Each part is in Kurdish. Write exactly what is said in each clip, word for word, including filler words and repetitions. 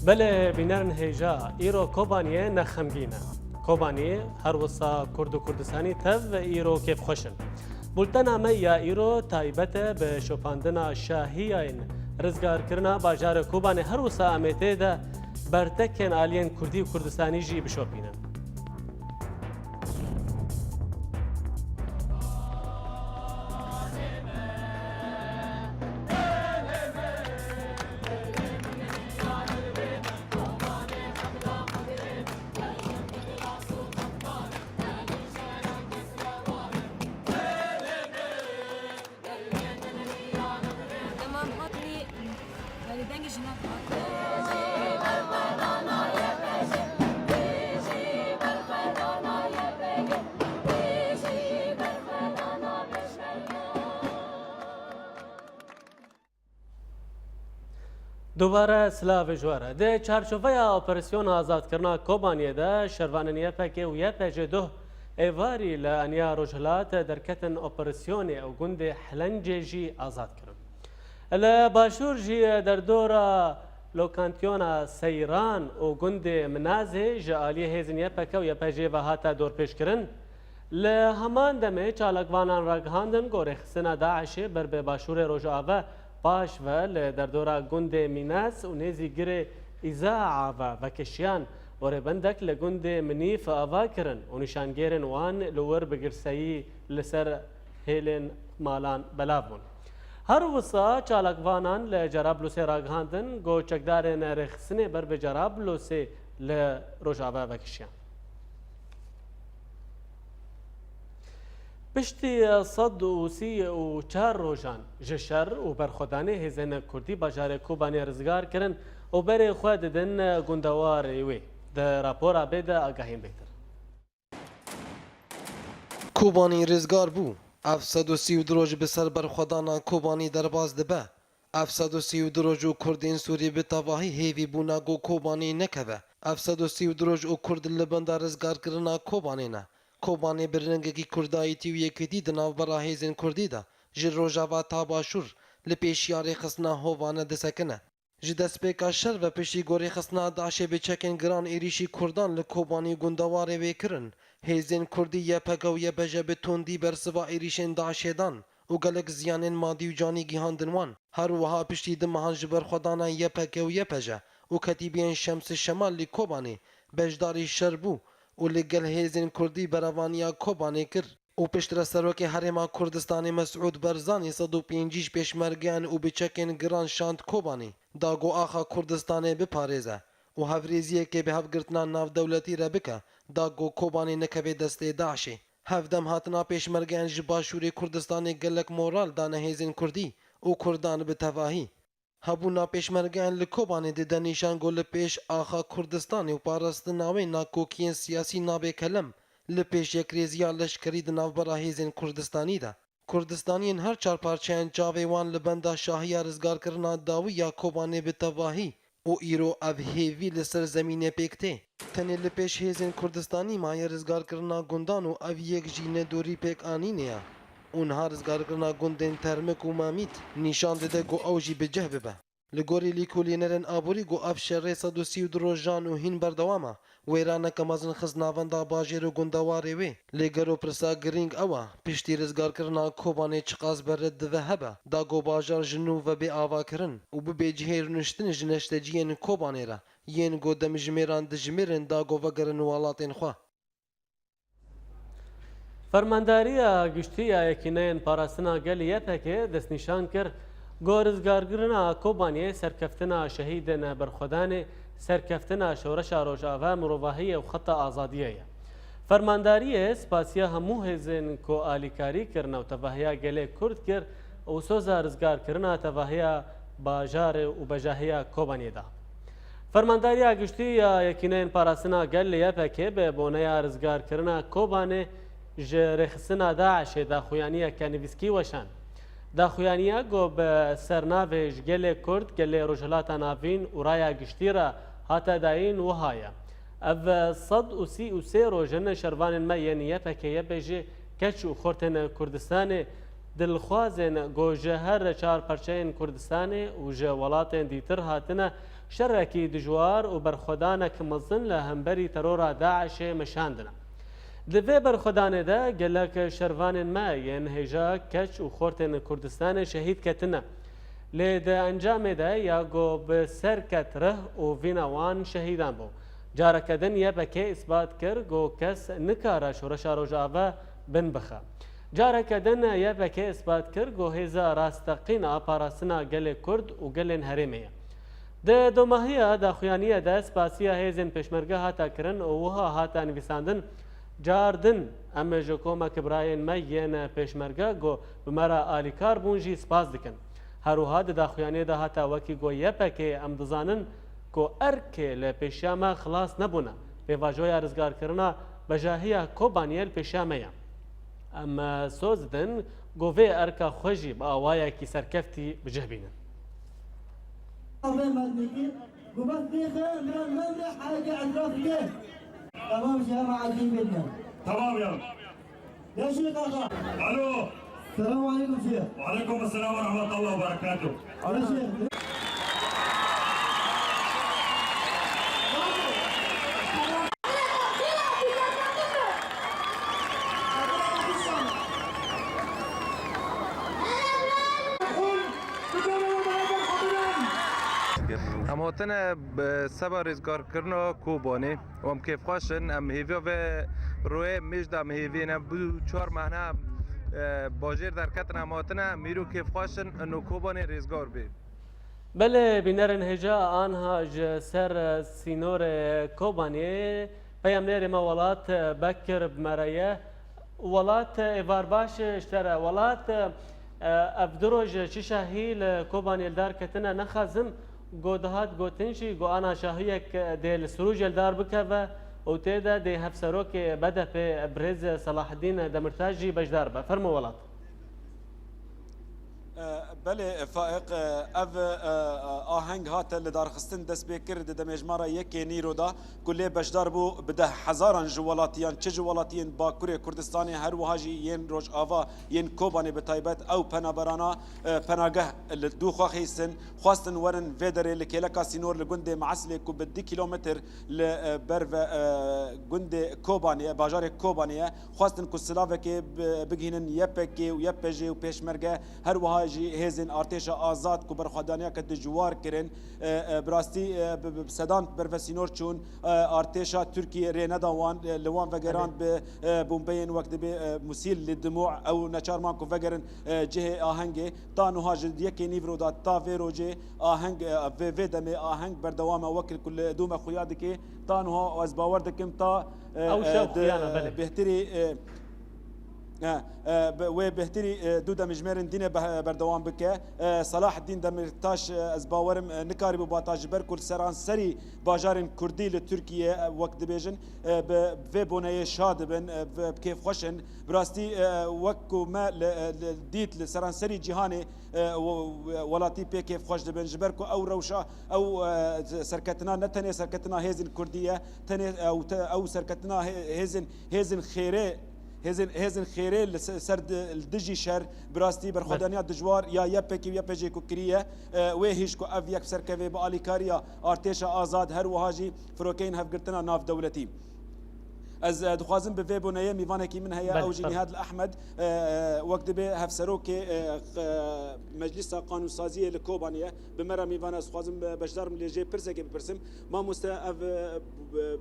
Belê bînerên hêja, îro Kobaniyê ne xemgîn e. Kobanî her wisa Kurd û Kurdistanî tev îro kêfxweş in. Bultena me ya îro taybet e bi şopandina şahiyên rizgarkirina bajarê Kobanê, her wisa em ê tê de bertekên aliyên Kurdî û Kurdistanî jî bişopînin. Dema em hatinî, yanî dengê jinan dihat. Dubare silavê ji we re. Di çarçoveya operasyona azadkirina Kobaniyê de şervanên Y P G û Y P G duh êvarî li Eniya Rojhilat derketin operasyonê û gundê Helencê jî azad kirin. Li Başûr jî derdora lokantiyona Seyran û gundê Minazê ji aliyê hêzên Y P G û Y P G ve hate dorpêçkirin. Li heman demê çalakvanan ragihandin ku rêxistina DAIŞê ber bi başûrê rojave paş ve li derdora gundê Mînas û nêzî girê Îzaa ve vekişiyan û rêbendek li gundê Minîf ava kirin û nîşangêrên wan li wir bi girseyî li ser hêlên malan belav bûn. Her wisa çalakvanan li Cerablûsê ragihandin ku çekdarên rêxistinê ber bi Cerablûsê li Rojava vekişiyan. Piştî sed û sî û çar rojan ji şer û berxwedanê hêzên Kurdî bajarê Kobanê rizgar kirin û berê xwe didin gundewarê wê. Di rapora bê de agahiyên bêhtir. Kobanî rizgar bû. Ev sed û sî û du roj bi ser berxwedana Kobanî derbas dibe. Ev sed û sî û du roj û Kurdên Sûrî bi tevahî hêvî bûna ku Kobanî nekeve. Ev sed û sî û du roj û Kurd li benda rizgarkirina Kobanê ne. Kobanê bi rengekî kurdayîtî û yekîtî di navbera hêzên Kurdî de ji rojava ta başûr li pêşiya rêxistina hovane disekine. Ji destpêka şer ve piştî ku rêxistina DAIŞê bi çekên giran êrîşî Kurdan li Kobanî û gundewarê wê kirin, hêzên Kurdî Y P G û Y P G bi tundî bersiva êrîşên DAIŞê dan û gelek ziyanên madî û canî gihandin wan. Her wiha piştî du mehan ji berxwedana Y P G û Y P G û ketîbiyên Şems Şemal li Kobanê beşdarî şer bû û li gel hêzên Kurdî berevaniya Kobanê kir. Û piştre Serokê Herêma Kurdistanê Mesûd Barzanî sed û pêncî ji pêşmergeyan û bi çekên giran şand Kobanê, da ku axa Kurdistanê biparêze û hevrêziyekê bi hevgirtina navdewletî re bike, da ku Kobanê nekeve destê DAIŞê. Hevdem hatina pêşmergeyan ji Başûrê Kurdistanê gelek moral dane hêzên Kurdî û Kurdan bi tevahî. Hebûna pêşmergeyan li Kobanê dide nîşan ku li pêş axa Kurdistanê û parastina wê nakokiyên siyasî nabê kelem li pêş yekrêziya leşkerî di navbera hêzên Kurdistanî de. Kurdistaniyên her çar parçeyên çavê wan li benda şahiya rizgarkirina dawî ya Kobanê bi tevahî û îro ev hêvî li ser zemînê pêk tê. Tenê li pêş hêzên Kurdistanî maye rizgarkirina gundan û ev yek jî ne dorî pêk anînê ye û niha rizgarkirina gundên Termik û Mamît nîşan dide ku ew jî bi cih bibe. Li gorî lîkolînerên aborî ku ev şerê sed û sî û du rojan û hîn berdewam e, wêraneke mezin xist navenda bajêr û gundewarê wê. Lê gelo pirsa girîng ew e, piştî rizgarkirina Kobanê çiqas beret dive hebe, da ku bajar ji nû ve bê avakirin û bibe cihê rûniştin ji neşteciyên Kobanê re, yên ku demjimêran dijimêrin da ku vegerin welatên xwe. Fermandariya Giştî ya Yekîneyên Parastina Gel Y P G destnîşan kir, ku rizgarkirina Kobaniyê serkeftina şehîdên berxwedanê, serkeftina Şoreşa Rojava, mirovahiyê û xeta azadiyê ye. Fermandariyê spasiya hemû hêzên ku alîkarî kirine û tevahiya gelê Kurd kir û soza rizgarkirina tevahiya bajarê û bejahiya Kobaniyê da. Fermandariya Giştî ya Yekîneyên Parastina Gel li Y P G bi boneya rizgarkirina Kobanê ji rêxistina DAIŞê daxuyaniyeke nivîskî weşand. Daxuyaniya ku bi sernavê Ji gelê Kurd, gelê Rojhilata Navîn û raya giştî re hate dayîn wiha ye. Ev sed û sî û sê roj in şervanên me yên Y P G Y P G keç û xortên Kurdistanê, dilxwazên ku ji her çar parçeyên Kurdistanê û ji welatên dîtir hatine, Şerekî dijwar û berxwedanek mezin li hemberî terora DAIŞê meşandine. Di vê berxwedanê de gelek şervanên me yên hêja keç û xortên Kurdistanê şehîd ketine. Lê di encamê de ya ku bi ser ket rih û vîna wan şehîdan bû. Careke din Y P G îspat kir ku kes nikare şoreşa Rojava bin bixe. Careke din Y P G îspat kir ku hêza rasteqîn a parastina gelê Kurd û gelên herêmê ye. Di domahiya daxuyaniyê de spasiya hêzên pêşmerge hate kirin û wiha hate nivîsandin, Car din em ji komek birayên me yên pêşmerge ku bi me re alîkar bûn jî spas dikin. Her wiha di daxuyaniyê de hate wekî ku Y P G em dizanin ku erkê li pêşiya me xilas nebûne. Pêvajoya rizgarkirina bejahiya Kobaniyê li pêşiya me ye. Em soz didin ku vê erka xwe jî bi awayekî serkeftî bi cih bînin. Tamam ya. Alo. Selamun aleyküm Şêx. Ve aleyküm selam ve rahmetullah ve berekatuhu. Em hatine bi seba rêzgarkirina Kobanê. Em kêfxweş in, em hêviya vê rûyê mêj de em hêviyên em bû çar mehne em, e, bajêr derketin em hatine, em îro kêfxweş in, ino Kobanê rêzgar bê. Belê, bînerên hêja anha ji ser, e, sînorê Kobaniyê peyamnêrê me welat, e, Bekir bi me re ye. Welat, e, êvar baş, e, ji te re. Welat, e, ev du roj çi şahî li Kobaniyê li dar ketine nexezim. Got, dihat gotin jî, got, ana şahiyek dê li Sirûcê li dar bikeve û tê de dê hevserokê B D P birêz Selaheddîn Demirtaş jî beşdar be. Fermo welat. E, belê, Faîq, e, ev, e, aheng hate li darxistin dest pê kir di demêjmara yekê nîro de ku lê beşdar bû bi deh hezaran ji welatiyan, çi ji welatiyên Bakurê Kurdistanê, her wiha jî yên Rojava, yên Kobanê bi taybet, ew penaberana, e, penageh li dû xwe xistin. Xwestin werin vê derê li kêleka sînor li gundê Meesilê ku bi du kilometr li, e, ber ve, e, gundê Kobanê ye, bajarê Kobanê ye, xwestin ku silavekê bi-, bigihînin Y P G û Y P J û pêşmerge, her wiha jî hêzên artêşa azad ku berxwedaniyeke dijwar kirin, e, e, bi rastî, e, bi, bi, bi sedan ber ve sînor çûn, e, artêşa Tirkiyê rê neda wan, e, li wan vegeran bi, e, bombeyên wek dibê, e, musîl li dimû ew neçar man ku vegerin, e, cihê ahengê. Ta niha ji yekê nîvro de ta vê rojê aheng, e, vê, vê demê aheng berdewam e, wekî ku li dû me xuya dike. Ta niha ez bawer dikim ta, e, Ew e, şev di, xuya me, e, belê. bêhtirî, e, e, e, bi, wê bêhtirî, e, du demjimêrên dîne be-, berdewam bike. E, Selaheddîn Demirtaş, e, ez bawerim, e, nikarîbû bata ji ber ku li seranserî bajarên Kurdî li Tirkiye, e, wek dibêjin, e, bi vê boneyê şa dibin, e, bi, bi kêfxweş in. Bi rastî, e, wek ku me li, e, li dît li seranserî cîhanê, e, we-, welatî pê kêfxweş dibin, ji ber ku ew rewşa, ew, e, serketina ne tenê serketina hêzên Kurdî ye, tenê ew te-, ew serketina hê-, hêzên, hêzên xêrê, hêzên, hêzên xêrê li se-, ser di-, li dijî şer, bi rastî berxwedaniya dijwar ya Y P G û Y P J ku kiriye, e, wê hîş ku ev yek serkeve bi alîkariya artêşa azad, her wiha jî firokeyên hevgirtina navdewletî. Ez, e, dixwazim bi vê boneyê mîvanekî min heye, Belê, ew jî tabii. Nihad Ehmed, e, wek dibê hevserokê, e, q-, Meclisa Qanûnsaziyê li Kobanê ye. Bi me re mîvan e, ez dixwazim, e, beşdar bim lê jê pirsekê bipirsim. Mamoste, ev, e, b-,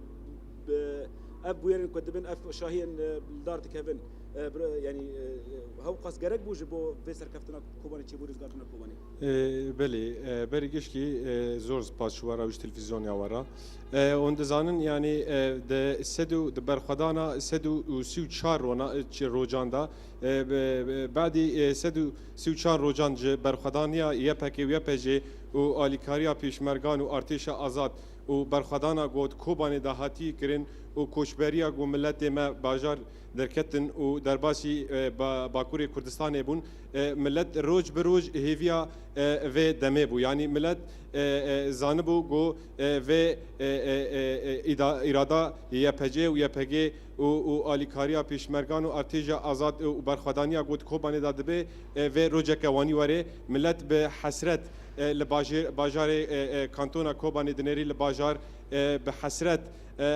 b-, ev bûyerên ku dibin, ev şahiyên, e, li dar dikevin. E, bir, yanî, e, hewqas gerek bû ji bo vê serkeftina Kobanê çêbû, rêzgartina Kobanê? E, belê, e, berî gişkî, e, zor spas ji we re û ji televîzyonê we re. E, hûn dizanin, yanî, e, di sed û, di berxwedana sed û sî û çar rona-, e, çi-, rocan de, e, be-, be-, badî, e, sed û sî û çar rocan ji berxwedaniya Y P G û Y P J û alîkariya pêşmergan û artêşa azad û berxwedana got Kobanê dahatî kirin û koçberiya got miletê me bajar derketin û derbasî, e, ba-, Bakurê Kurdistanê bûn. E, milet roj bi roj hêviya, e, vê demê bû. Yanî milet, e, e, zanibû ku, e, vê, e, e, e, e, îda-, îrada Y P G û Y P G û, û alîkariya pêşmergan û artêşa azad û berxwedaniya got Kobanê de dibe, e, vê rojeke wanî were. Milet bi hesret, E, li bajê-, bajarê, e, e, kantona Kobanê dinêrî li bajar, e, bi hesret, e, e,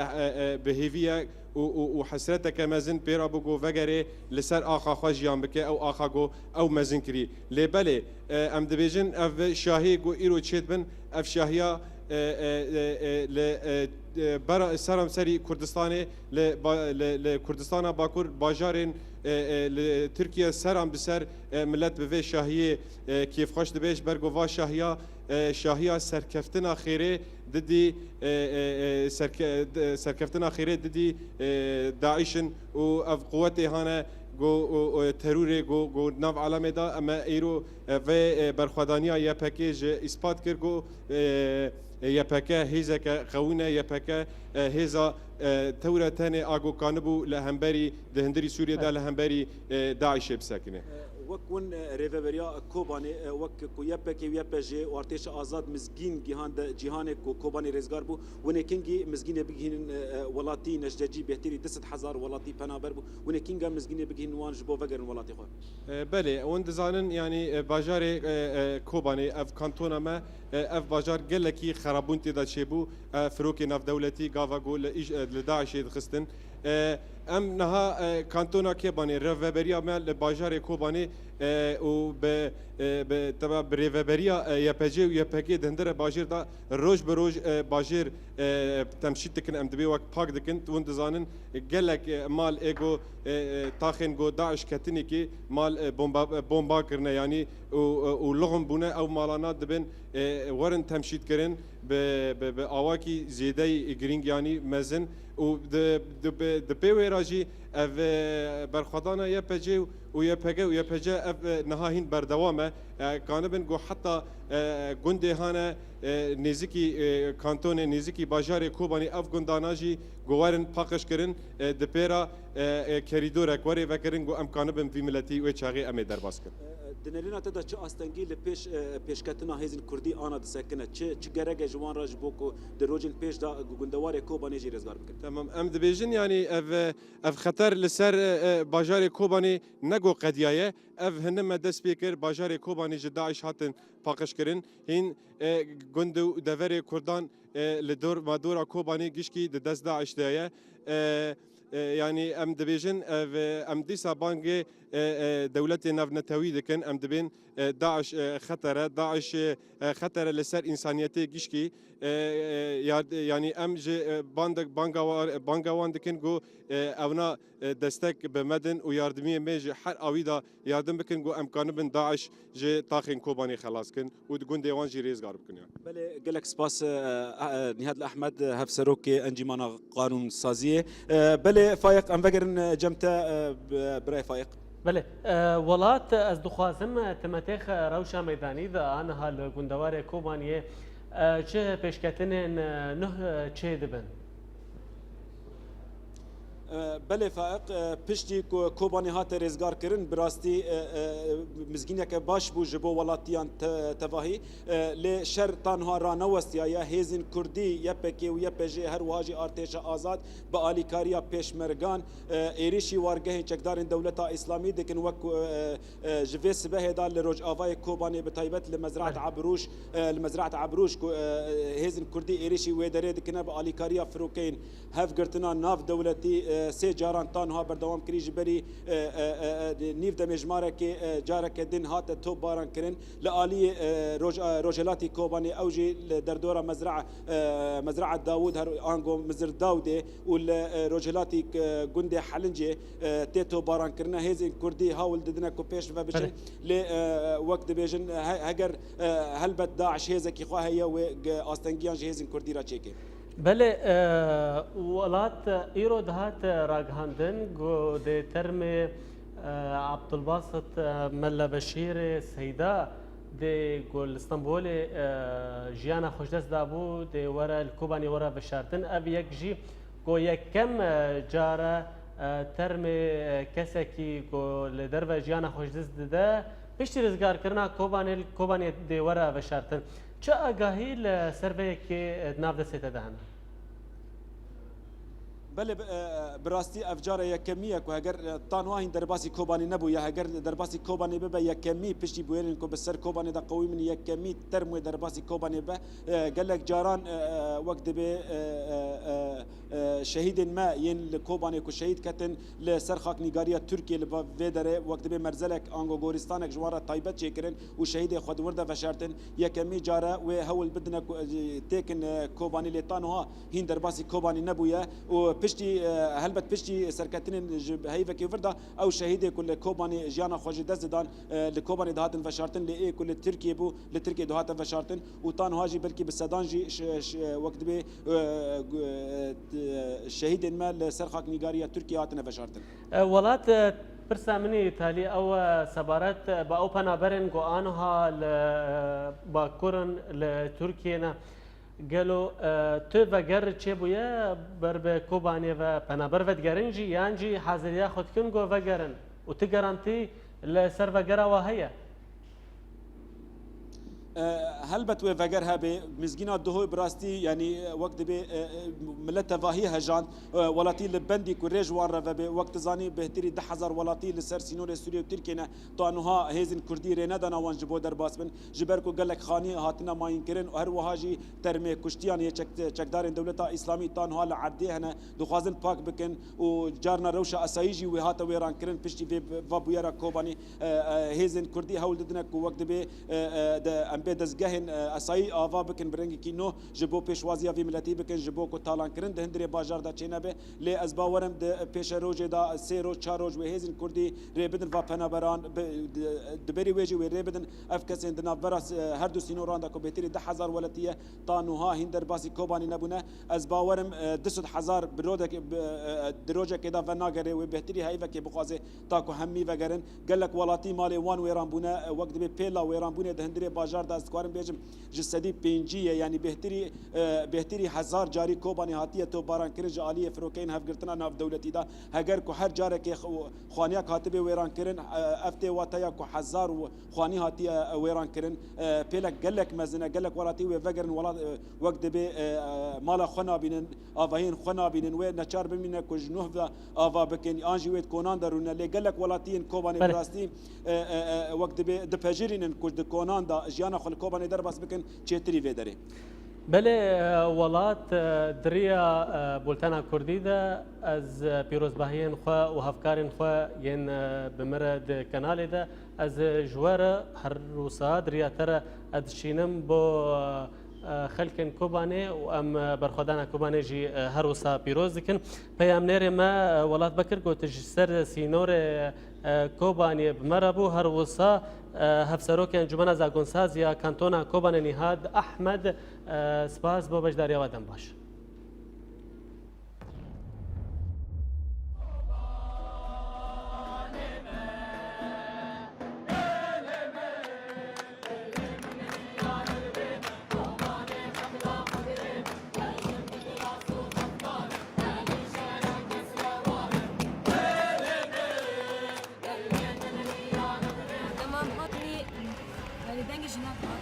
e, bi hêvî ye û, û, û hesreteke mezin pê re bû ku vegerê li ser axa xwe jiyan bike, ew axa ku ew mezin kirî. Lê belê, e, em dibêjin ev şahiyê ku îro çêdibin, ev şahiya, e, e, e, e, li, e, e, bera-, seramserî Kurdistanê, li ba-, li, li Kurdistana Bakur, bajarên, e, e, li Tirkiye seran bi ser, e, milet bi vê şahiyê, e, kêfxweş dibe, ji ber ku va şahiya, e, şahiya serkeftina xêrê didî, e, e, e, serke-, d-, serkeftina xêrê didî, e, DAIŞ in û ev quwetê hane ku, û, û terorê ku, ku nav alemê de, em ê îro, e, vê, e, berxwedaniya Y P G ji îspat kir ku, e, e, Y P G hêzeke qewîn e, Y P G, e, hêza, e, tewr e tenê a ku kanibû li hemberî, di hundirî Sûriyê de li hemberî, e, DAIŞê bisekine. E, wek hûn, e, rêveberiya Kobanê, e, wek ku Y P G û Y P J û Artêşa Azad mizgîn gihande cîhanê ku Kobanê rêzgar bû, hûn ê kengî mizgînê bigihînin, e, e, welatî, nejdecî bêhtirî du sed hezar welatî penaber bû, hûn ê kînga mizgînê bigihînin wan ji bo vegerin welatê xwe? E, belê, hûn dizanin, yanî, e, bajarê, e, e, Kobanê, ev kantona me, e, ev bajar gelekî xerabûn tê de çêbû, e, firokê navdewletî gava ku li îş-, e, li DAIŞê dixistin. E, em niha, e, kantona Kobanê, rêveberiya me li bajarê Kobanê, e, û bi, e, bi, teba bi rêveberiya, e, Y P G û Y P G di hundirê bajêr de roj bi roj, e, bajêr, e, temşît dikin, em dibê wek pak dikin. Hûn dizanin, gelek, e, mal ê ku, e, e, taxên ku DAIŞ ketinê kê mal, e, bomba, e, bomba kirine, yanî û, û, û lixm bûne, ew malana dibin, e, werin temşît kirin bi, bi, bi awakî zêdeyî girîng, yanî mezin û di, di, bi, di pê wê re jî ev, e, berxwedana Y P G û Y P G û Y P J ev, e, niha hîn berdewam e. E, kanibin ku heta, e, gundê hane, e, nêzikî, e, kantonê, nêzikî bajarê Kobanê ev gundana jî ku werin paqij kirin, e, di pê re, e, e, kerîdorek werê vekirin ku em kanibin vî miletî wê çaxê em ê derbas kin. E, di nerîna te de çi astengî li pêş, e, pêşketina hêzên Kurdî ana disekine? Çi, çi gerek e ji wan re ji bo ku di rojên pêş de gundewarê Kobanê jî rêzgar bikin? Tamam, em dibêjin, yanî ev, ev xeter li ser, e, e, bajarê Kobanê ne ku qediyaye. Ev hini me dest pê kir, bajarê Kobanê ji DAIŞ hatin paqij kirin. Hîn, e, gund û deverê Kurdan, e, li dor, madora Kobanê gişkî di dest DAIŞ de ye. E, e, yanî em dibêjin, ev, e, em dîsa bangê, e, e, dewletê navnetewî dikin. Em dibên, e, DAIŞ, e, xeter e, DAIŞ, e, e, xeter e li ser însaniyetê gişkî. E, e, yard-, yanî em ji, e, bang-, banga wa-, banga wan dikin ku, e, ewna, e, destek bi me din û yardimiyê me ji her awî de yardim bikin ku em kanibin DAIŞ ji taxên Kobanê xelas kin û di gundê wan jî rêzgar bikin ya. Belê, gelek spas, e, e, Nîhadil Ehmed, e, hevserokê Encîmana Qanûnsaziyê. E, belê, Fayiq, em vegerin, e, cem te, e, bi-, birayê Fayiq. Belê, e, welat, ez dixwazim, e, ti me têx, e, rewşa meydanî de aniha li gundewarê Kobaniyê, e, çi pêşketinên, e, nuh, e, çê dibin? E, belê Fayiq, e, piştî ku Kobanê hate rêzgarkirin, bi rastî, e, e, mizgîneke baş bû ji bo welatiyan te-, tevahî. E, lê şer ta niha ranewestiyaye. Hêzên Kurdî, Y P G û Y P J, her wiha jî Artêşa Azad bi alîkariya pêşmergan, e, êrîşî wargehên çekdarên Dewleta Îslamî dikin, wek ku, e, e, ji vê sibehê de li rojavayê Kobanê, bi taybet li Mezraet Belê. Ebrûş, e, li Mezraet Ebrûş ku, e, hêzên Kurdî êrîşî wê derê dikine bi alîkariya firokeyên hevgirtina nav dewletî, e, sê caran ta niha berdewam kirî, ji berî, e, e, e, e, nîv demêjmarekê, e, careke din hate topbaran kirin. Li aliyê, e, roj-, e, rojhilatî Kobanê, ew jî li derdora Mezra-, e, Mezraa Dawûd, her ango Mizir Dawdê û li, e, rojhilatî, e, gundê Helincê, e, tê topbarankirina hêzên Kurdî hawil didine ku pêş ve biçin. Belê. Lê, e, wek dibêjin, he-, heger, e, helbet DAIŞ hêzekî xwe heye, wê ge-, astengiyan ji hêzên Kurdî re çêke. Belê, e, welat îro dihat ragihandin ku dê termê, e, Abdulbasit, e, Mella Beşîrê Seyda dê ku li Stenbolê, e, jiyana xwe ji dest dabû, dê were li Kobanê were veşartin. Ev yek jî ku yekem, e, car e, e, termê, e, kesekî ku li derve jiyana xwe ji dest dide, piştî rizgarkirina Kobanê li Kobanê dê were veşartin. Çi agahî li ser vê yekê, e, di nav destê te de hene? Belê, bi, e, bi rastî ev cara yekemî ye ku heger, e, tanha hîn derbasî Kobanê nebûye, heger derbasî Kobanê bibe yekemî piştî bûyerên ku bi ser Kobanê de qewî min yekemî term wê derbasî Kobanê be. E, gelek caran, e, e, wek dibê, e, e, e, e, şehîdên me yên li Kobanê ku şehîd ketin li ser xaknîgariya Tirkiyê li va-, vê derê wek dibê merzelek ango goristanek ji wan re taybet çêkirin û şehîdê xwe di wir de veşartin. Yekemî care wê hewl bidine ku, e, têkin, e, Kobanê lê ta niha hîn derbasî Kobanê nebûye û piştî, e, helbet piştî serketinên ji heyvekê vir de ew şehîdê ku li Kobanê jiyana xwe ji dest didan, e, li Kobanê dihatin veşartin, lê ê ku li Tirkiyê bû, li Tirkiyê dihate veşartin û ta niha jî belkî bi sedan jî ş-, ş-, wek dibê, e, gu-, e, t-, şehîdên me li ser xaknîgariya Tirkiyê hatine veşartin. E, welat, e, pirsa min ê talî ew e, sebaret, e, bi ew penaberên ku aniha li, e, Bakur in, li Tirkiyê ne. Gelo, e, tu veger çêbûye ber bi Kobanê ve penaber vedigerin jî, yan jî haziriya xwe dikin ku vegerin û tu garantî li ser vegera we heye? E, helbet wê veger hebe. Mizgîna Duhoy bi rastî, yanî, e, wek dibê, e, e, milet tevahî hejand, e, welatî li bendî ku rê ji wan re vebe. Wek tu zanî, bêhtirî deh hezar welatî li ser sînorê Sûriyê û Tirkiyê ne. Ta niha hêzên Kurdî rê nedana wan ji bo derbas bin. Ji ber ku gelek xanî hatine mayînkirin û her wiha jî termê kuştiyan yê çek-, çekdarên dewleta Îslamî ta niha li erdê hene, dixwazin pak bikin û carna rewşa esayî jî wê hate wêrankirin piştî vê va bûyera Kobanî. E, e, hêzên Kurdî hewl didine ku wek dibê, e, e, de, em bê dezgehên, e, esayî ava bikin, bi rengekî nû ji bo pêşwaziya vî miletî bikin, ji bo ku talankirin di hundirê bajar de çênebe. Lê ez bawer im di pêşerojê de sê roj, çar roj wê hêzên Kurdî rê bidin va penaberan, bi, di, di berî wê jî wê rê bidin ev kesên di navbera, e, her du sînoran de ku bêhtirî deh hezar welatî ye, ta niha hîn derbasî Kobanê nebûne. Ez bawer im, e, du sed hezar bi rodek-, bi, e, e, di rojekê de venagere, wê bêhtirî heyvekê bixwaze ta ku hemî vegerin. Gelek welatî malê wan wêran bûne, e, wek dibê pêla wêranbûnê di hundirê bajar de, ez dikarim bêjim, ji sedî pêncî ye, yanî bêhtirî, e, bêhtirî hezar carî Kobanê hatiye topbarankirin ji aliyê firokeyên hevgirtina navdewletî de. Heger ku her carekê xw-, xwaniyak hatibê wêrankirin, e, ev tê wateya ku hezar û xwanî hatiye, e, wêrankirin. E, pêlek gelek mezin e, gelek welatî wê vegerin welat, e, wek dibê, e, e, mala xwe nabînin, avahiyên xwe nabînin, wê neçar bimîne ku ji nû ve ava bikin, an jî wê di konan de rûne. Lê gelek welatiyên Kobanê Belê. bi rastî, e, e, e, wek dibê dipejirînin ku di konan de jiyana xwe li Kobanê derbas bikin, çêtirî vê derê. Belê, e, welat, e, di riya, e, bultena Kurdî de ez, e, pîrozbahiyên xwe û hevkarên xwe yên, e, bi min re di kenalê de ez, e, ji we re her wisa di riya te re ez dişînim bo, e, e, xelkên Kobanê û em, e, berxwedana Kobanê jî, e, her wisa pîroz dikin. Peyamnêrê me, e, Welat Bekir got, ji ser sînorê, e, Kobanê bi me re bû, her wisa, e, Hevserokê Encûmena Zagonsazî ya Kantona Kobanê Nîhad Ehmed, e, spas bo beşdariya we, dem baş. Tamam, hat wî, yani dengê jinan hat.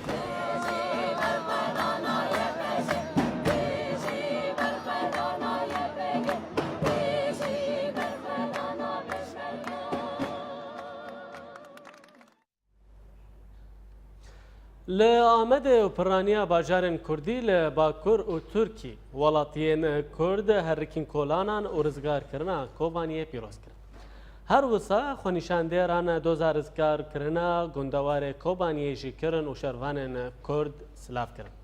Li Amedê û piraniya bajarên Kurdî li Bakur û Tirkî, welatiyên Kurd herikîn kolanan û rizgarkirina Kobaniyê pîroz kirin. Her wisa xwenîşandêran doza rizgarkirina gundewarê Kobaniyê jî kirin û şervanên Kurd silav kirin.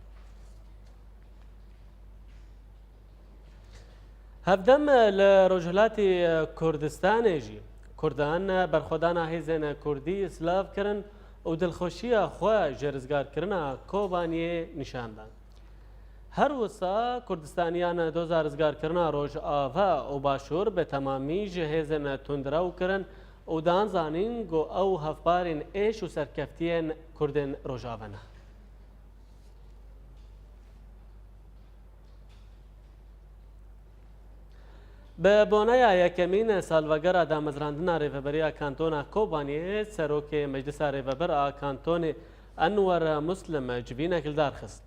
Hevdem li Rojhilatî Kurdistanê jî Kurdan berxwedana hêzên Kurdî silav kirin û dilxweşiya xwe ji rizgarkirina Kobaniyê nîşan dan. Her wisa Kurdistaniyan doza rizgarkirina Rojava û Başûr bi temamî ji hêzên tundrew kirin û dan zanîn ku ew hevparên êş û serkeftiyên Kurdên Rojava ne. Bi boneya yekemîn salvegera damezrandina Rêveberiya Kantona Kobaniyê, Serokê Meclisa Rêveber a Kantonê Enwer Muslim civînek li dar xist.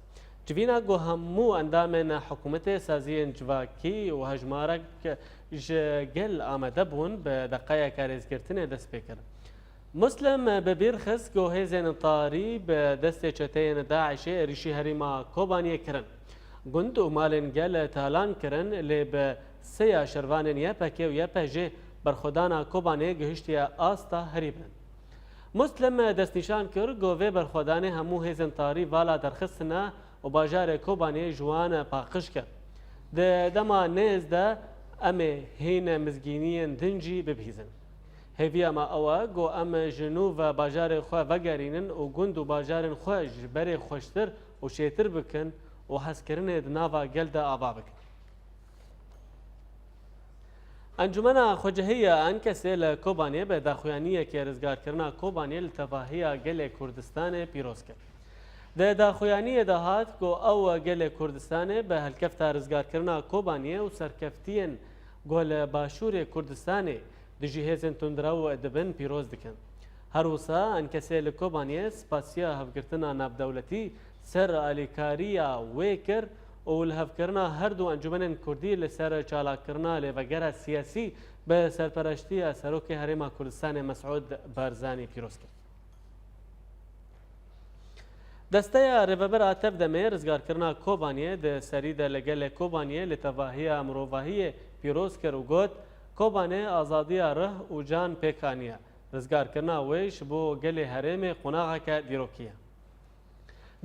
Civîna ku hemû endamên hikûmetê, saziyên civakî û hejmarek ji gel amade bûn, bi deqeyeke rêzgirtinê dest pê kir. Muslim bi bîr xist ku hêzên tarî bi destê çeteyên DAIŞê êrîşî herêma Kobaniyê kirin. Gund û malên gel talan kirin, lê bi seya şervanên Y P G û Y P J berxwedana Kobanê gihiştiye asta herî bilind. Muslim destnîşan kir ku vê berxwedanê hemû hêzên tarî vala derxistine û bajarê Kobanê ji wan paqij kir. Di dema nêz de em ê hîn mizgîniyên din jî bibihîzin. Hêviya me ew e ku em ji nû ve bajarê xwe vegerînin û gund û bajarên xwe ji berê xweştir û çêtir bikin û hezkirinê di nava gel de ava bikin. Encûmena Xwecihî ya Enkesê li Kobaniyê bi daxuyaniyekê rizgarkirina Kobaniyê li tevahiya gelê Kurdistanê pîroz kir. Di daxuyaniyê de hat ku ew gelê Kurdistanê bi helkefta rizgarkirina Kobaniyê û serkeftiyên ku li Başûrê Kurdistanê dijî hêzên tundrew dibin pîroz dikin. Her wisa Enkesê li Kobaniyê spasiya hevgirtina navdewletî ser alîkariya wê kir û lihevkirina her du encûmenên kurdî li ser çalakirina lêvegera siyasî bi serpereştiya Serokê Herêma Kurdistanê Mesûd Barzanî pîroz kir. Desteya Rêvebir a Tevdemê rizgarkirina Kobaniyê di serî de li gelê Kobaniyê li tevahiya mirovahiyê pîroz kir û got, Kobanê azadiya rih û can pêk aniye. Rizgarkirina wê ji bo gelê herêmê qonaxeke dîrokî ye.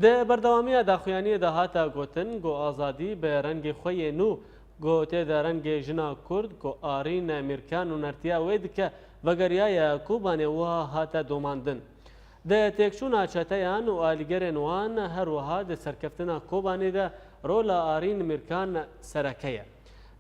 Di berdewamiya daxuyaniyê de hate gotin ku azadî bi rengê xwe yê nû ku tê de rengê jina Kurd ku Arîn Mîrkan nûnertiya wê dike, vegeriyaye Kobanê wiha hate domandin. Di têkçûna çeteyan û alîgerên wan, her wiha di serkeftina Kobanê de rola Arîn Mîrkan sereke ye.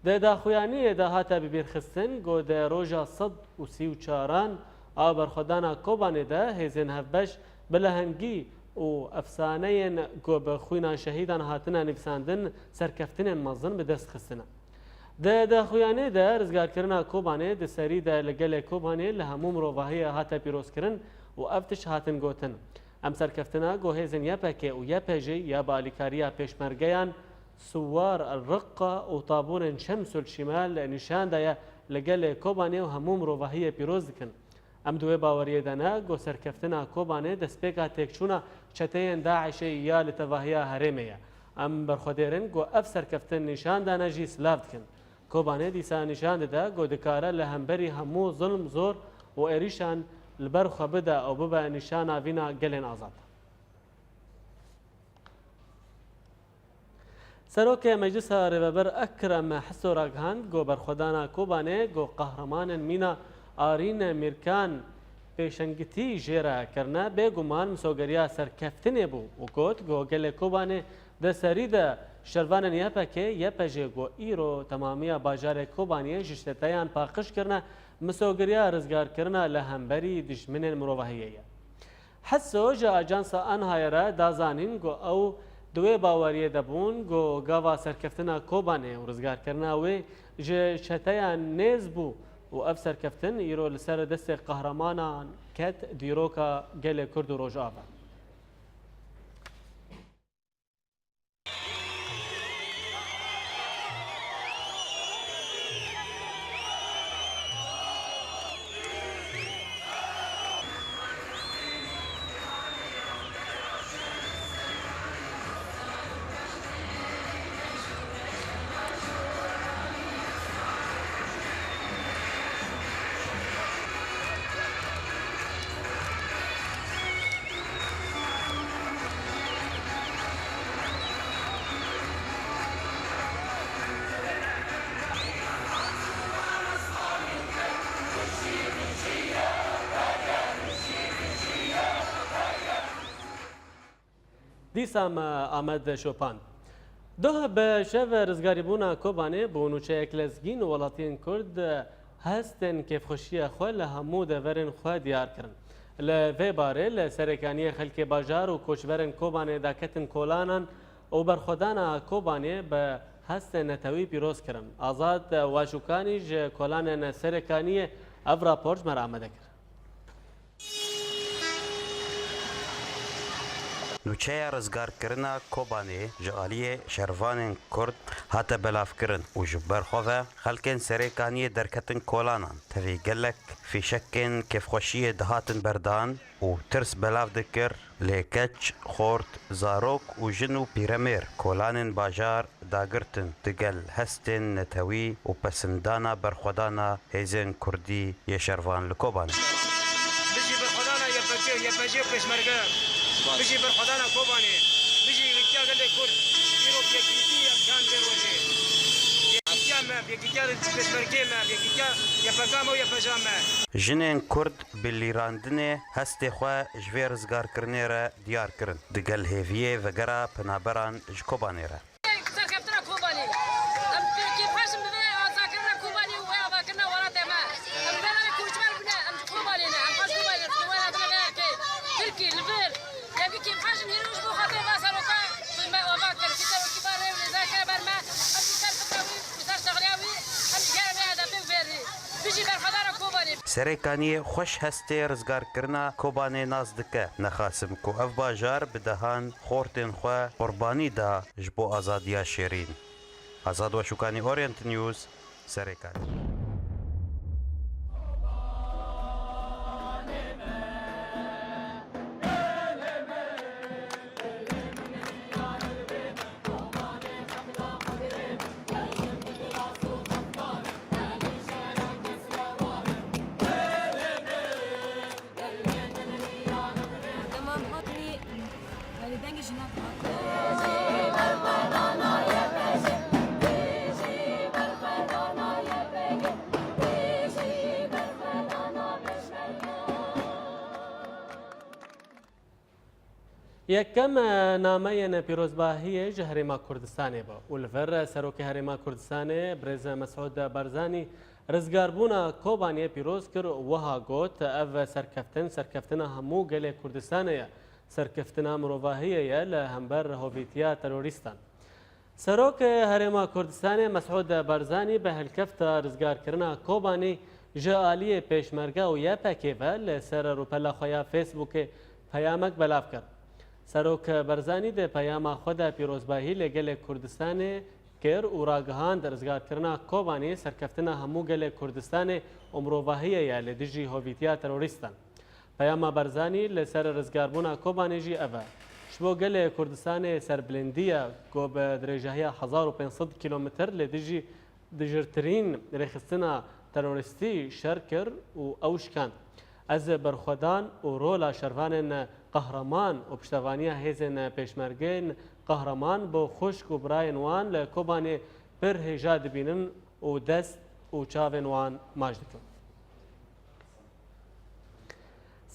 Di daxuyaniyê de hate bibîrxistin ku di roja sed û sî û çaran a berxwedana Kobanê de hêzên hevbeş bi lehengî û efsaneyên ku bi xwîna şehîdan hatine nivîsandin, serkeftinên mezin bi dest xistine. Di daxuyaniyê de rizgarkirina Kobanê di serî de li gelê Kobanê li hemû mirovahiyê hate pîrozkirin û ev tişt hatin gotin, Em serkeftina ku hêzên Y P G û Y P J ya bi alîkariya pêşmergeyan, Suwar el Riqqa û taborên Şemsul Şimal nîşan daye li gelê Kobanê û hemû mirovahiyê pîroz dikin. Em di wê baweriyê de ne ku serkeftina Kobanê destpêka têkçûna çeteyên DAIŞê ya li tevahiya herêmê ye. Em berxwedêr in ku ev serkeftin nîşan dane jî silav dikin. Kobanê dîsa nîşan dide ku dikare li hemberî hemû zilm, zor û êrîşan li ber xwe bide û bibe nîşana vîna gelên azad. Serokê Meclisa Rêvebir Ekrem Hiso ragihand ku berxwedana Kobanê ku qehremanên mîna Arîn Mîrkan pêşengitî jê re kirine, bêguman misogeriya serkeftinê bû û got ku gelê Kobanê di serî de şervanên Y P G, Y P J ku îro temamiya bajarê Kobaniyê ji çeteyan paqij kirine, misogeriya rizgarkirina li hemberî dijminên mirovahiyê ye. Heso ji Ajansa Anhayê re da zanîn ku ew di wê baweriyê de bûn ku gava serkeftina Kobanê û rizgarkirina wê ji çeteyan nêz bû û ev serkeftin îro li ser destê qehremanan ket dîroka gelê Kurd û Rojava. Dîsa me Amed şopand. Doh bi şev rizgarîbûna Kobanê bû nûçeyek lezgîn û welatiyên Kurd hestên kêfxweşiya xwe li hemû deverên xwe diyar kirin. Li vê barê li Serêkaniyê xelkê bajar û koçberên Kobanê daketin kolanan û berxwedana Kobanê bi hestên netewî pîroz kirin. Azad Waşûkanî ji kolanên Serêkaniyê ev rapor ji me re amade kir. Nûçeya rizgarkirina Kobanê ji aliyê şervanên Kurd hate belavkirin û ji ber xwe ve xelkên Serêkaniyê derketin kolanan. Tevî gelek fîşekên kêfxweşiyê dihatin berdan û tirs belav dikir, lê keç, xort, zarok û jin û pîremêr kolanên bajar dagirtin, digel hestên netewî û pesindana berxwedana hêzên kurdî yê şervan li Kobanê. Bijî berxwedana Y P G, Y P G û Pêşmerge. Bijî berxwedana Kobanê. Bijî yekîtiya gelê Kurd. Îro bi yekîtî em gan vê rojê. Yekîtiya me, bi yekîtiya Pêşmergê me, bi yekîtiya Y P G me û Y P J me. Jinên Kurd bi lîrandinê hestê xwe ji vê rizgarkirinê re diyar kirin. Digel hêviyê vegera penaberan ji Kobanê re. Serkeftina Kobanê. Em kêfxweş in bi vê azadkirina Kobanê û wê avakirina welatê me. Em belê koçber bûne, em ji Kobanê ne, em xweş Kobanê ne, wê hatine vê yekê. Tirkî, li vir. Yekî kêfxweş in, hîn roj bo xatirê va seroka, me ava kir, ki serokî va rê û lêzar kire ber me, em ji ser fikra wî, ji ser şexliya wî, em ji gere vê hedefê û vê rê. Bijî berxwedana Kobanê. Serêkaniyê xweş hestê rizgarkirina Kobanê nas dike. Nexasim ku ev bajar bi dehan xortên xwe qurbanî da ji bo azadiya şêrîn. Azad Weşûkanî, Orient News, Serêkanî. Dema em hatinî, yanî dengê jinan dihat. Yekem, e, nameyên pîrozbahiyê ji Herêma Kurdistanê bû û li vir, e, Serokê Herêma Kurdistanê Birêz Mesûd Barzanî rizgarbûna Kobaniyê pîroz kir û wiha got, ev serkeftin, serkeftina hemû gelê Kurdistanê ye, serkeftina mirovahiyê ye li hember hovîtiya terorîstan. Serok Herêma Kurdistanê Mesûd Barzanî bi helkefta rizgarkirina Kobanî ji aliyê Pêşmerge û Y P G ve li ser rûpela xwe ya Facebookê peyamek belav kir. Serok Barzanî di peyama xwe de pîrozbahî li gelê Kurdistanê kir û ragihand, rizgarkirina Kobanî serkeftina hemû gelê Kurdistanê û mirovahiyê ye li dijî hovîtiya terorîstan. Peyama Barzanî li ser rizgarbûna Kobanê jî ev e: Ji bo gelê Kurdistanê serbilindî ye ku bi dirêjahiya hezar û pênc sed kîlometr li dijî dijirtirîn rêxistina terorîstî şer kir û ew şikand. Ez berxwedan û rola şervanên qehreman û piştevaniya hêzên pêşmergên qehreman bo xwişk û birayên wan li Kobanê pir hêja dibînim û dest û çavên wan maç dikim.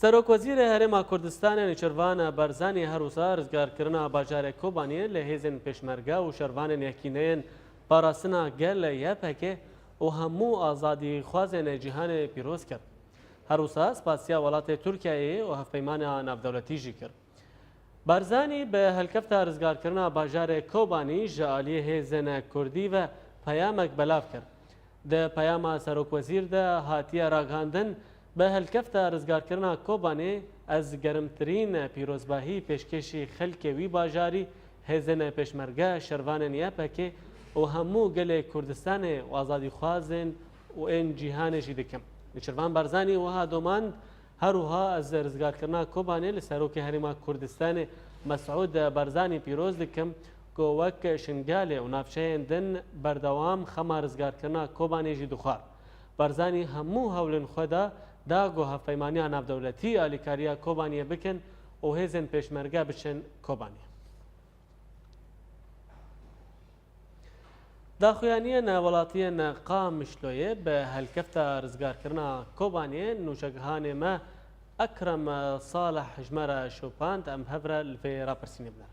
Serokwezîrê Herêma Kurdistanê Nêçîrvan Barzanî her wisa rizgarkirina bajarê Kobaniyê li hêzên pêşmerge û şervanên yekîneyên parastina gel Y P G û hemû azadîxwazên cîhanê pîroz kir. Her wisa spasiya welatê Tirkiyeyê û hevpeymana navdewletî jî kir. Barzanî bi helkefta rizgarkirina bajarê Kobanî ji aliyê hêzên kurdî ve peyamek belav kir. Di peyama serokwezîr de hatiye ragihandin, bi helkefta rizgarkirina Kobanê ez gerimtirîn pîrozbahî pêşkêşî xelkê wî bajarî, hêzên pêşmerge, şervanên Y P G û hemû gelê Kurdistanê û azadîxwazên û ên cîhanê jî dikim. Nêçîrvan Barzanî wiha domand, Her wiha ez rizgarkirina Kobanê li Serokê Herêma Kurdistanê Mesûd Barzanî pîroz dikim ku wek Şingalê û navçeyên din berdewam xema rizgarkirina Kobanê jî dixwar. Barzanî hemû hewlên xwe da, da ku hevpeymaniya navdewletî alîkariya Kobaniyê bikin û hêzên pêşmerge biçin Kobanê. Daxuyaniyên welatiyên Qamişloyê bi helkefta rizgarkirina Kobaniyê nûçegihanê me Ekrem Salih ji me re şopand, em hev re li vê rapirsînê biner.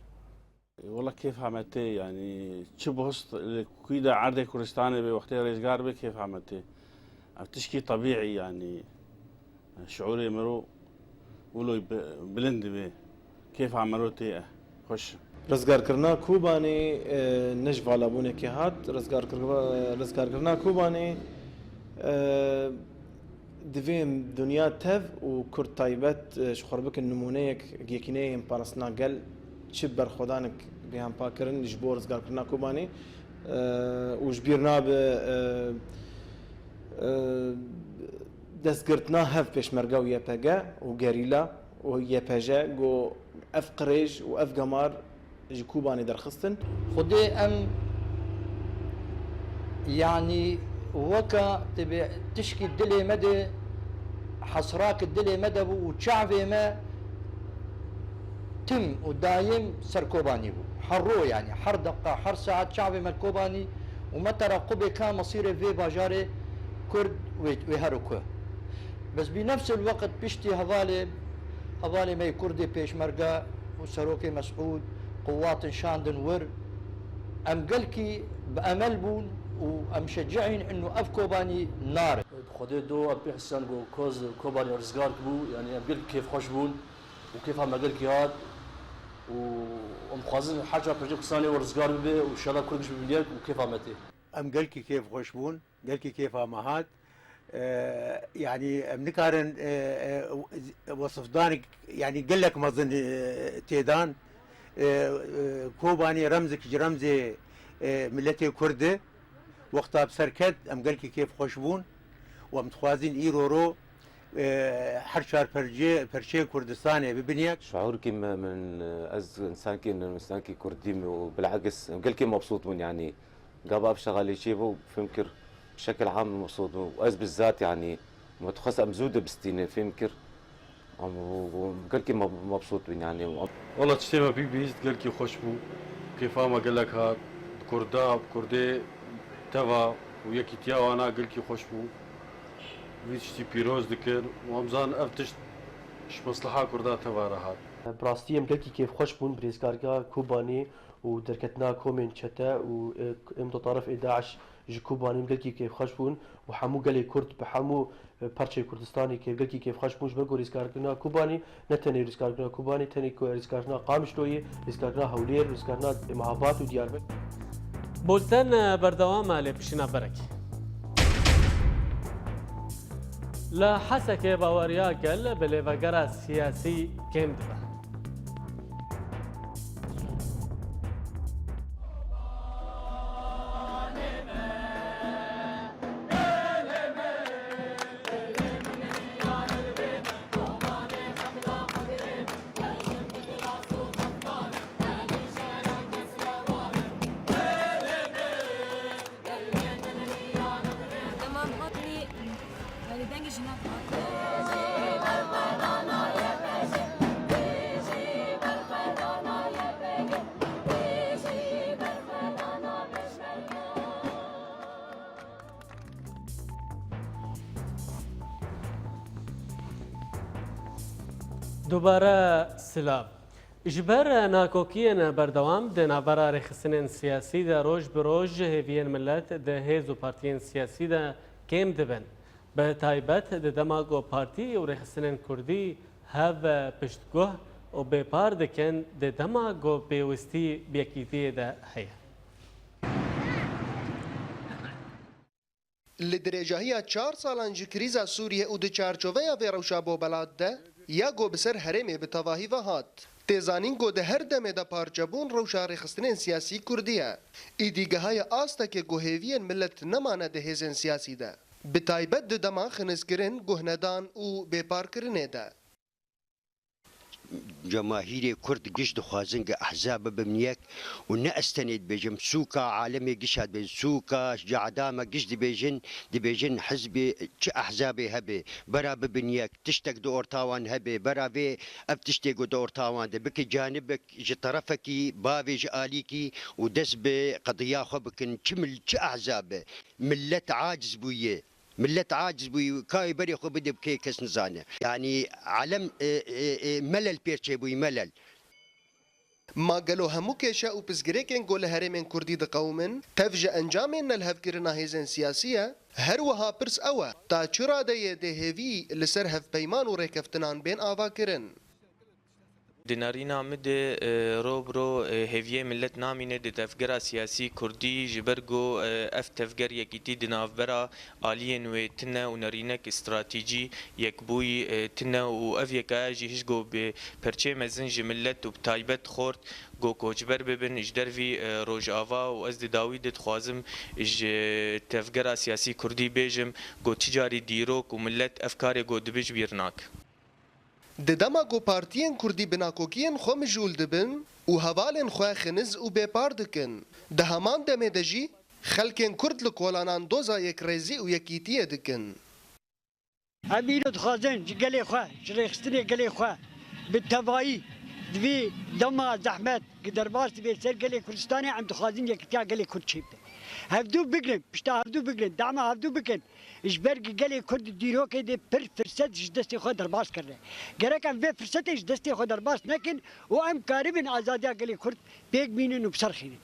Wela kêfa me tê, yanî çi bost li kû de erdê Kurdistanê bê, wextê rêzgar bê, kêfa me tê. Ev tişkî tebîî, yanî şiûrê mirov wilo bi-, bilind dibe. Kêfa mirov tê, e, xweş. Rizgarkirina Kobanê, e, ne ji valabûnekê hat. Rizgarkir-, rizgarkirina Kobanê, e, divê em dinya tev û Kurd taybet, e, ji xwe re bikin nimûneyek yekîneyên parastina gel Çi berxwedanek bê hempa kirin ji bo rizgarkirina Kobanê, e, û ji bîr nabe, e, e, destgirtina hev pêşmerge û Y P G û gerîla û Y P J ku ev qirêj û ev gemar ji Kobanê derxistin. Xwedê em, yanî, weka tibê tişkî dilê me de, hesrak dilê me de bû û çavê me tim û daîm ser Kobanî bû. Her ro, yanî, her deqa, her saet çavê me Kobanî û me terequbê ka mesîrê vê bajarê Kurd wê, wê her û ku. Bes bi nefs el weqt piştî hevalê, hevalê me yê Kurdê pêşmerge û serokê Mesûd quwatin şandin wir, em gelkî bi emel bûn û em şecihîn inu ev Kobanî nare. Bi Xwedê do em pê hisiyan ku koz Kobanî rizgar bû, yanî em gelkî kêfxweş bûn û kêfa me gelkî hat û em dixwazin her çar perçê Kurdistanê wê rizgar bibe û şela Kurd giş bibîne û kêfa me tê. Em gelkî kêfxweş bûn. Gelkî kêfa me hat. E, yanî em nikarin, e, e, wesifdanek, yanî gelek mezin, e, têdan. E, e, Kobanî remzik ji remzê, e, miletê Kurd e. Wexta bi ser ket em gelkî kêfxweş bûn û em dixwazin îro ro, e, her çar percê, perçeyê Kurdistanê bibin yek. Şuurkî me, min, e, ez insankî, insankî Kurdî me û bilakis em gelkî mebsût bûn, yanî. Gava ev şexalê çêbû, fêm kir, bi şekil am mebsût bû. Ez bizzat, yanî, me dixwest em zû dibistînin, fêm kir. Em, gelkî me, mebsût bûn, yanî. Wela tiştê me pî bihîst, gelkî xweş bû. Kêfa me gelek hat. Bi Kurda, bi Kurdê teva û yekîtiya wana gelkî xweş bû. Vî tiştî pîroz dikin û em zanin ev tişt ji mesleha Kurda teva re hat. Bi rastî em gelkî kêfxweş bûn bi rêzgarga Kobanê û derketina komên çete û, e, em do tarif ê DAIŞ ji Kobanê em gelkî kêfxweş bûn û hemû gelê Kurd bi hemû, e, perçeyê Kurdistanê kê-, gelkî kêfxweş bûn ji ber ku rêzgarkirina Kobanê ne tenê rêzgarkirina Kobanê, tenê ku rêzgarkirina Qamişloyê, rêzgarkirina Hewlêr, rêzgarkirina Mehabad û Diyarbekir. Bulten berdewam e lê pişîna berek. Li Hesekê baweriya gel bi lêvegera siyasî kêm dibe. Dema em hatinî, yanî dengê jinan dihat. Dubare silav. Ji ber nakokiyên berdewam di navbera rêxistinên siyasî de roj bi roj hêviyên milet di hêz û partiyên siyasî de kêm dibin. Bi taybet di dema ku partî û rêxistinên kurdî hev piştguh û bêpar dikin, di dema ku pêwistî bi yekîtiyê de heye. Li dirêjahiya çar salan ji krîza Sûriyê û di çarçoveya vê rewşa bobelat de ya ku bi ser herêmê bi tevahî ve hat, tê zanîn ku di her demê de parçebûn rewşa rêxistinên siyasî kurdî ye. Îdî gehaye astekê ku hêviyên milet nemane di hêzên siyasî de. Bi taybet di dema xinizkirin, guhnedan û bêparkirinê de. Cemahîrê Kurd giş dixwazin ku ehzab bibin yek û ne ez tenê dibêjim, sûka alemê giş a dibêjin, sûka cehda me giş dibêjin, dibêjin hizbê çi ehzabê hebe, bera bibin yek, tiştek di orta wan hebe, bera vê ev tiştê ku di orta wan de bike canibek ji terefekî, bavê ji alîkî û dest bi qediya xwe bikin, çi mil-, çi ehzab be. Millet aciz bûye. Millet aciz bûyî, kayê berê xwe bide bi kê kes nizane. Yanî alem, e, e, e, melel pêr çêbûyî, melel. Ma gelo hemû kêşe û pirsgirêkên ku li herêmên kurdî diqewimin, tev ji encamên nelihevkirina hêzên siyasî ye? Her wiha pirs ew e, ta çi radeyê dê hêvî li ser hevpeyman û rêkeftinan bên avakirin? Di nerîna min de, e, ro bi ro, e, hêviyê milet namîne di tevgera siyasî kurdî, ji ber ku, e, ev tevger yekîtî di navbera aliyên wê tune û nerînek stratejî yekbûyî, e, tune û ev yekaya jî hişk ku bi perçê mezin ji milet û bi taybet xort ku koçber bibin ji dervî, e, Rojava û ez di dawî de dixwazim ji tevgera siyasî kurdî bêjim ku ti carî dîrok û milet ev karê ku dibe ji bîr nake. Di dema ku partiyên kurdî bi nakokiyên xwe mijûl dibin û hevalên xwe xiniz û bêpar dikin, di heman demê de jî xelkên kurd li kolanan doza yekrêzî û yekîtiyê dikin. Em îro dixwazin ji gelê xwe, ji rêxistinê gelê xwe bi tevayî di vî dema zehmet ku derbas dibe ser gelê Kurdistanê, em dixwazin yekîtiya gelê Kurd çêbibe. Hevdû bigrin, pişta hevdû bigrin, dema hevdû bikin. Ji ber ku gelê Kurd di dîrokê de pir firset ji destê xwe derbas kirine. Gerek em vê firsetê ji destê xwe derbas nekin û em karibin azadiya gelê Kurd pêk bînin û bi ser xînin.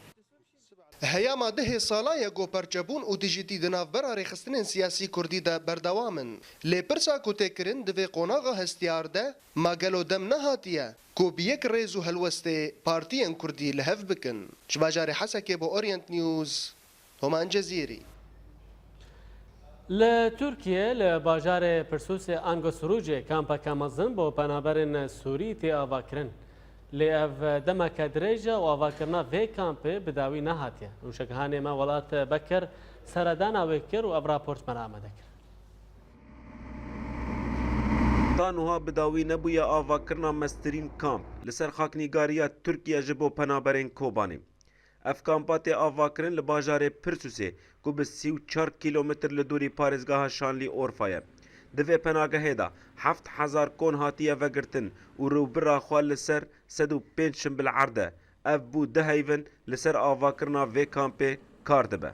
Heyama dehê sala ye ku perçebûn û dijîtî di navbera rêxistinên siyasî kurdî de berdewam in. Lê pirsa ku tê kirin di vê qonaxa hestiyar de, ma gelo dem nehatiye ku bi yek rêz û helwestê partiyên kurdî li hev bikin? Ji bajarê Hesekê bo Orient News, Homan Cezîrî. Li Tirkiye, li bajarê Pirsûsê ango Sirûcê kampeke mezin bo penaberên Sûrî tê avakirin. Lê ev demeke dirêj e û avakirina vê kampê bi dawî nehatiye. Nûşegihanê me Welat Bekir seredana wê kir û ev raport me re amade kir. Ta niha bi dawî nebûye avakirina mestirîn kamp li ser xaknîgariya Tirkiye ji bo penaberên Kobanê. Ev kampa tê avakirin li bajarê Pirsûsê ku bi sî û çar kîlometr li dûrî parêzgeha Şanlîorfa ye. Di vê penagehê de heft hezar kon hatiye vegirtin û rûbira xwe li ser sed û pênc şimbil erd e. Ev bû du heyvin li ser avakirina vê kampê kar dibe.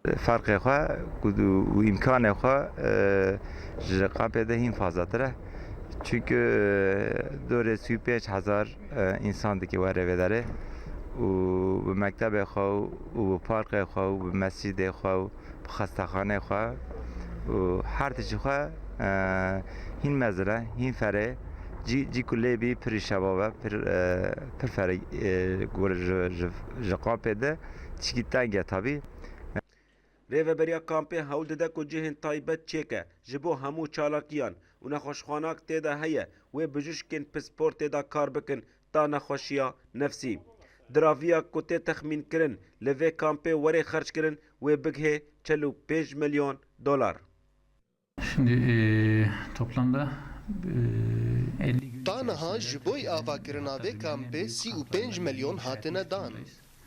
Ferqê xwe ku du-, û îmkanê xwe, e, ji kampê de hîn fazlatir e. Çunku, e, dorê sî û pênc hezar, e, însan dike were vê derê û bi mektebê xwe û bi parkê xwe û bi mescîdê xwe û bi xestexanê xwe û her tiştî xwe, e, hîn mezin e, hîn ferê. Cî, cî ku lê bî pir îşebav e, pir, e, pir ferê, e, ji, ji, ji kampê de tişkî teng e tabî. Rêveberiya kampê hewl dide ku cihên taybet çêke ji bo hemû çalakiyan û nexweşxanak tê de heye wê bijûşkên pispor tê de kar bikin ta nexweşiya nefsî. Diraviya ku tê texmînkirin li vê kampê werê xerckirin wê bigihê çil û pênc milyon dolar. Şimdi, e, toplamda, e, elli gün Ta niha içerisinde ji bo takriben avakirina vê kampê sî û pênc milyon hatine dan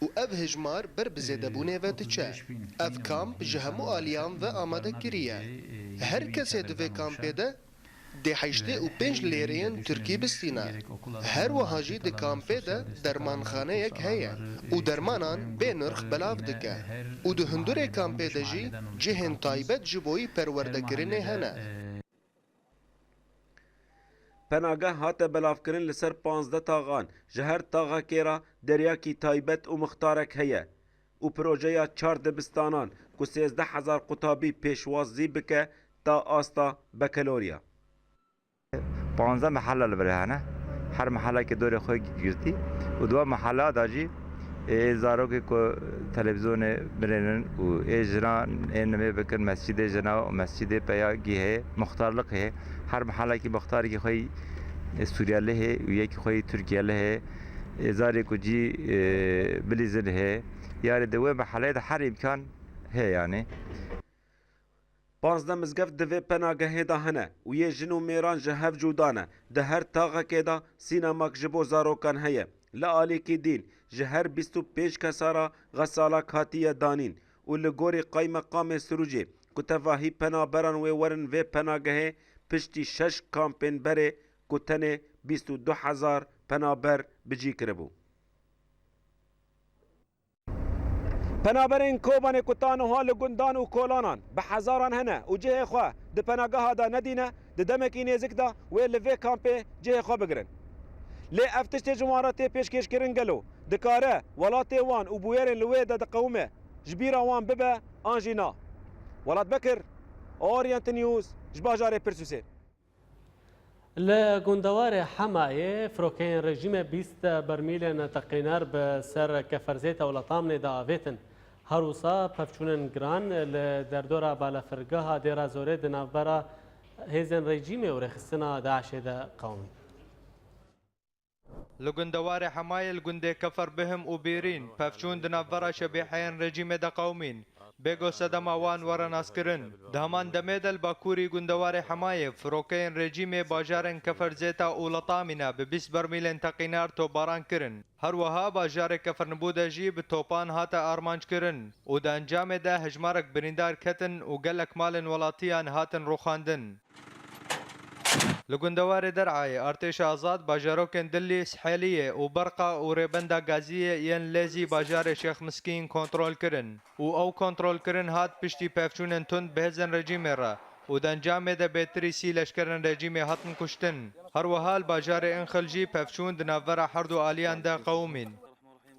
û ev hejmar ber bi zêdebûnê ve diçe. Ev kamp ji hemû aliyan ve amade kiriye. Her kesê di vê kampê de dê heştê û pênc lêreyên Tirkî bistîne. Her wiha jî di kampê de dermanxaneyek heye û dermanan bê nirx belav dike û di hundurê kampê de jî cihên taybet ji boyî perwerdekirinê hene. Penageh hate belavkirin li ser panzdeh taxan, ji her taxekê re deryakî taybet û mixtarek heye û projeya çar dibistanan ku sêzdeh hezar qutabî pêşwazî bike ta asta bekeloriya. Panzdeh mehela li vir hene. Her mehelekê dorê xwe girtî û di wan mehela de jî ê zarokê ku televîzyonê birênin û ê jinan ê nimê bikin mescîdê jina û mescîdê peya gî heye, muxtarliq heye. Her mehelekî muxtarekî xwe yî, ê, Sûriyelî heye û yekî xwe yî Tirkiyelî heye. Ê zarê ku cî, ê, bilîzin heye. Yarê di wê meheleyê de her îmkan heye yanî. Panzdeh mizgeft di vê penagehê de hene û yê jin û mêran ji hev cuda ne. Di her taxekê de sînemak ji bo zarokan heye. Li alîkî dîn ji her bîst û pênc kesa re xesalak hatiye danîn û li gorî qaymeqamê Sirûcê ku tevahî penaberan wê werin vê penagehê piştî şeş kampên berê ku tenê bîst û du hezar penaber bi cî kiribû. Penaberên Kobanê ku ta niha li gundan û kolanan bi hezaran hene û cihê xwe di penageha de nedîne, di demekî nêzik de wê li vê kampê cihê xwe bigirin. Lê ev tiştê ji wan re tê pêşkêşkirin gelo dikare welatê wan û bûyerên li wê de diqewime ji bîra wan bibe an jî na? Welat Bekir, Orient News, ji bajarê Pirsûsê. Li gundewarê Hemayê firokeyên rejîmê bîst bermîlên teqîner bi ser keferzêta û letamnê de avêtin. Her wisa pevçûnên giran li derdora balafirgeha Dêra Zorê di navbera hêzên rejîmê û rêxistina DAIŞê de qewimîn. Li gundewarê Hemayê li gundê Kefer Bihim û Bêrîn pevçûn di navbera şebîheyên rejîmê de qewimîn. Bêgo sedema wan were naskirin. Di heman demê de li bakurî gundewarê Hemayê firokeyên rejîmê bajarên Kefer Zêta û Letamîna bi bîst bermîlên teqînar topbaran kirin. Her wiha bajarê Kefernibû de jî bi topan hate armanc kirin û di encamê de hejmarek birîndar ketin û gelek malên welatiyan hatin rûxandin. Li gundewarê Derayê Artêşa Azad bajarokên Dilî, Sihêliyê û Berqa û rêbenda Gaziyê yên Lêzî bajarê Şêx Miskîn kontrol kirin û ew kontrolkirin hat piştî pevçûnên tund bi hêzên rejîmê re û di encamê de bêtirî sî leşkerên rejîmê hatin kuştin. Her wiha li bajarê Înxil jî pevçûn di navbera herdu aliyan de qewimîn.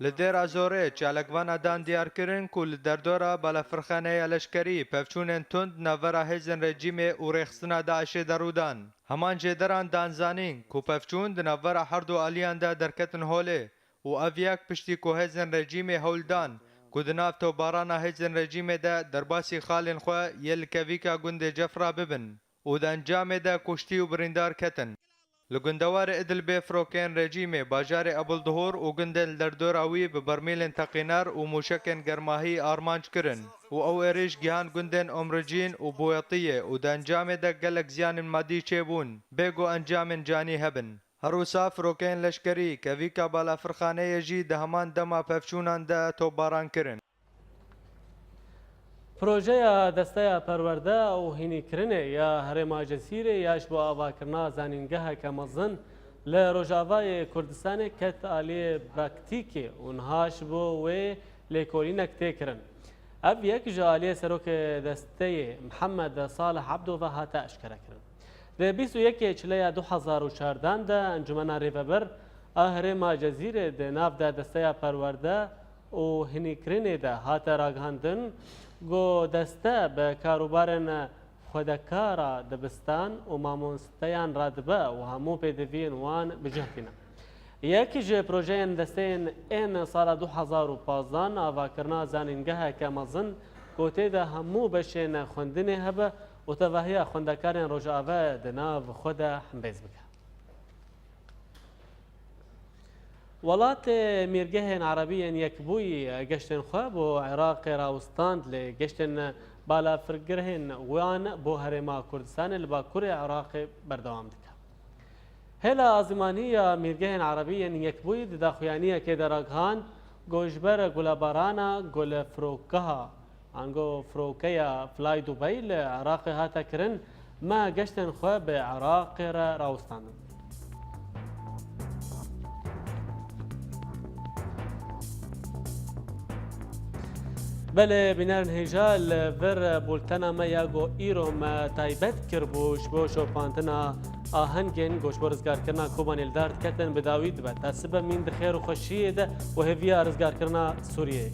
Li Dêra Zorê çalakvana dan diyar kirin ku li derdora balafirxaneya leşkerî pevçûnên tund navbera hêzên rejîmê û rêxistina DAIŞê de rû dan. Heman jêderan dan zanîn ku pevçûn di navbera herdu aliyan de derketin holê û ev yek piştî ku hêzên rejîmê hewl dan ku di nav topbarana hêzên rejîmê de derbasî xalên xwe yê li kevîka gundê Cefra bibin û di encamê de kuştî û birîndar ketin. Li gundewarê Idlibê firokeyên rejîmê bajarê Ebulduhur û gundên li derdora wî bi bermîlên teqîner û mûşekên germahî armanc kirin û ew êrîş gihan gundên Omricîn û Buwêtiyê û di encamê de gelek ziyanên madî çêbûn, bê ku encamên canî hebin. Her wisa firokeyên leşkerî kevîka balafirxaneyê jî di heman dema pevçûnan de topbaran kirin. Projeya Desteya Perwerde û Hînîkirinê ya Herêma Cezîrê ya ji bo avakirina zanîngeheke mezin li Rojavayê Kurdistanê ket aliyê praktîkê û niha ji bo wê lêkolînek tê kirin. Ev yek ji aliyê Serokê Desteyê Mihemed Salih Ebdo ve hate eşkerekirin. Di bîst û yekê Çileya du hezar û çardan de Encûmena Rêvebir a Herêma Cezîrê di nav de Desteya Perwerde û Hinîkirinê de hate ragihandin, ku deste bi karûbarên xwedekara dibistan û mamosteyan radibe û hemû pêdiviyên wan bi cih tîne. Yek ji projeyên desteyên ên sala du hezar û pazdan avakirina zanîngeheke mezin ku tê de hemû beşên xwendinê hebe û tevahiya xwendekarên Rojave di nav xwe de hembêz bike. Welatê Mîrgehên Erebî yên Yekbûyî geştên xwe bo Iraqê rawistand, lê geştên balafirgehên wan bo Herêma Kurdistanê li Bakurê Iraqê berdewam dike. Hêla Azîmanî ya Mîrgehên Erebî yên Yekbûyî di daxuyaniyekê de ragihand, ku ji ber gulebarana gulefirokgeha, ango firokeya Fly Dubai li Iraqê hate kirin, me geştên xwe bi Iraqê re rawistandin. Belê, bînerên hêja, li vir bultena me ya ku îro me taybet kiribû ji bo şopandina ahengên ku ji bo rizgarkirina Kobanê li dar diketin bi dawî dibe. Te sibe mîn di xêr û xweşiyê de û hêviya rizgarkirina Sûriyeyê.